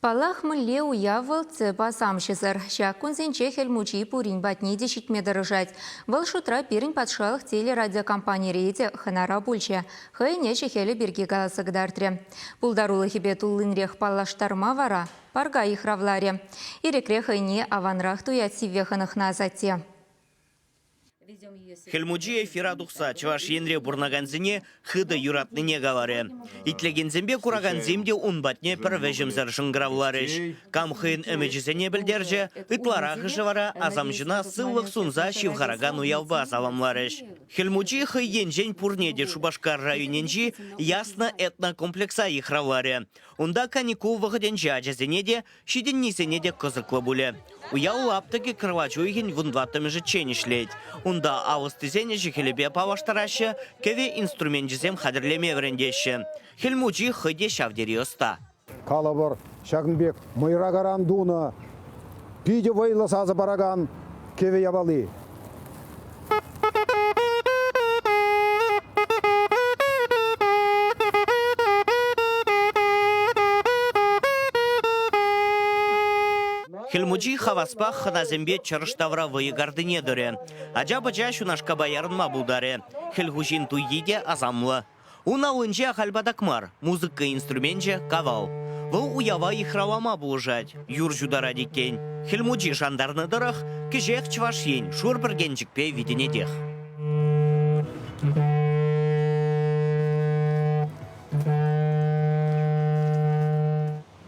Паллах, мӗнле уяв вӑл тӗп асамҫӑсӑр. Ҫак кунсенче Хӗл Мучи пурин патне те ҫитме тӑрӑшать. Вӑл шутра пирӗн патшалӑх телерадиокомпанире те хӑнара пулчӗ, хӑйӗн ӗҫӗ-хӗлӗ пирки каласа кӑтартрӗ. Пултарулӑхӗпе туллинрех паллаштарма вара парка йыхравларӗ. Ирӗкре хӑйне аванрах туять сивве хӑнӑхнӑ асатте. Хӗл Мучи эфира тухса Чӑваш Енре пурӑнакансене хытӑ юратнине каларӗ. Итлекенсемпе куракансем те ун патне пӗр вӗҫӗмсӗр шӑнкӑравларӗҫ. Кам хӑйӗн ӗмӗчӗсене пӗлтерчӗ, ытларахӑшӗ вара асамҫӑна сывлӑх сунса ҫывхаракан уявпа саламларӗҫ. Хӗл Мучи хӑй енчен пурне те Шупашкар районӗнчи Ясно этнокомплекса йыхравларӗ. Унта каникул вӑхӑтӗнче ачасене те, Ҫитӗннисене те кӑсӑклӑ пулӗ. Уяв лаптӑкӗ кӑрлач уйӑхӗн вунтӑваттӑмӗшӗччен ӗҫлет. Унта алӑстисен ӗҫӗ-хӗлӗпе паллаштараҫҫӗ, кӗвӗ инструменчӗсем хатӗрлеме вӗрентеҫҫӗ. Хӗл Мучи хӑй те ҫав тери ӑста. Калӑпӑр, ҫакӑн пек мӑйракаран тунӑ питӗ вӑйлӑ сасӑ паракан кӗвӗ япали. Хӗл Мучи хаваспах хӑнасемпе чӑрӑш тавра вӑйӑ картине тӑрӗ. Ача-пӑча ҫунашкапа ярӑнма пултарӗ. Хӗл хуҫин туййи те асамлӑ. Ун аллинче ахаль патак мар, музыка инструменчӗ кавал. Вӑл уява йыхравлама пулӑшать, юр ҫутарать иккен. Хӗл Мучи шантарнӑ тӑрӑх, кӗҫех Чӑваш Ен шур пӗркенчӗкпе витӗнетех.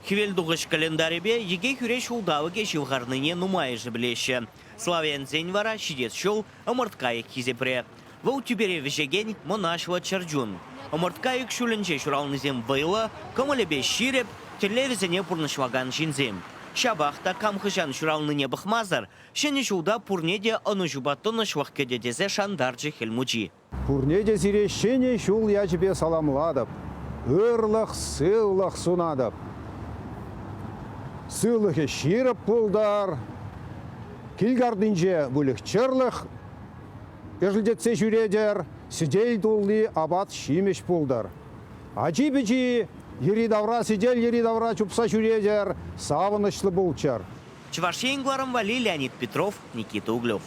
Хӗвелтухӑҫ календарӗпе йӗке хӳре ҫулталӑкӗ ҫывхарнине нумайӑшӗ пӗлеҫҫӗ. Славянсен вара ҫитес ҫул ӑмӑрткайӑк хисепре. Вӑл тӳпере вӗҫекен мӑнаҫлӑ чӗрчун. Ӑмӑрткайӑк ҫулӗнче ҫуралнисем вӑйлӑ, кӑмӑлӗпе ҫирӗп, тӗллевӗсене пурнӑҫлакан ҫынсем. Ҫапах та кам хӑҫан ҫуралнине пӑхмасӑр Ҫӗнӗ ҫулта пурне те ӑнӑҫупа тӑнӑҫлӑх кӗтӗ тесе шантарчӗ Хӗл Мучи. Пурне те сире Ҫӗнӗ ҫул ячӗпе саламлатӑп, ырлӑх, сывлӑх сунатӑп. Сывлӑхӗ ҫирӗп пултӑр, кил картинче выльӑх-чӗрлӗх ӗшӗлтетсе ҫӳретӗр, сӗтел тулли апат-ҫимӗҫ пултӑр. Ачи-пӑчи йӗри-тавра сӗтел йӗри-тавра чупса ҫӳретӗр, савӑнӑҫлӑ пулччӑр. Чӑваш Ен кӑларӑм валли Леонид Петров, Никита Углев.